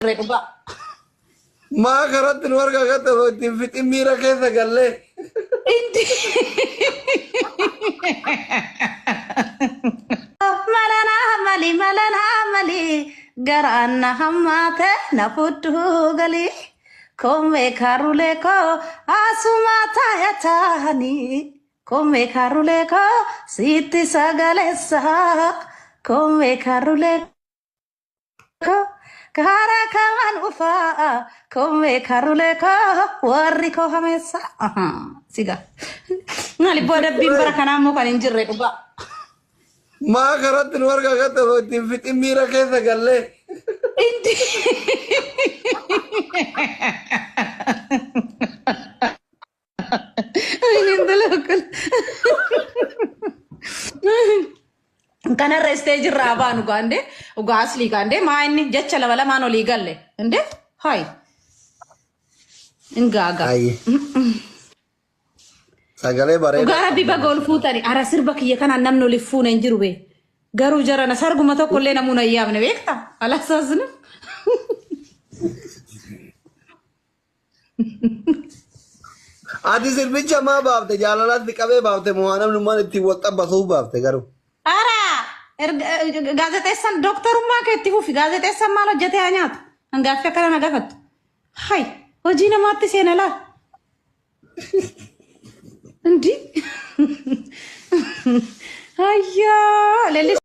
Dhugaa. Maa karatti nu argaa gatte osoo ittiin fixin miira keessa gallee. Indi. Malana mali malana mali garaan na hammaate na fudduu gali koomee karulee koo asuma taayataanii koomee karulee koo sitti sagaleessa koomee karulee koo karaa kamaan ufaa koomee karulee koo warri koo hameessa. Siga. Maali boo adabbiin bara kanaa immoo kan hin jirre dhugaa. Maa karatti nu argaa gatte osoo ittiin fixin miira keessa gallee. Indi. Intala akkana. Kanarra isteejii irraa baanu gaande dhugaa aslii gaande maa inni jecha lama lamaan olii galle inde hayi ingaaga. Ayi. Sagalee bareedaa. Dhugaa rabbi baga ol fuutani ara sirba kiyya kanaan namni oliif fuune hin jiru bee. Garuu jarana sarguma tokko illee namuu na yaamne beekta alasaasnu. Ati sirbicha maa baafte jaalalatti qabee baafte moo namnummaan ittiin wal xabbasuuf baafte garuu. Ara gaazexeessaan dooktarummaa kee itti fufi gaazexeessaan maal hojjetee haa nyaatu? Hangaaffii akkana na gaafattu. Hay hojii namaatti seena laa. Indi. Ayyaa leellis.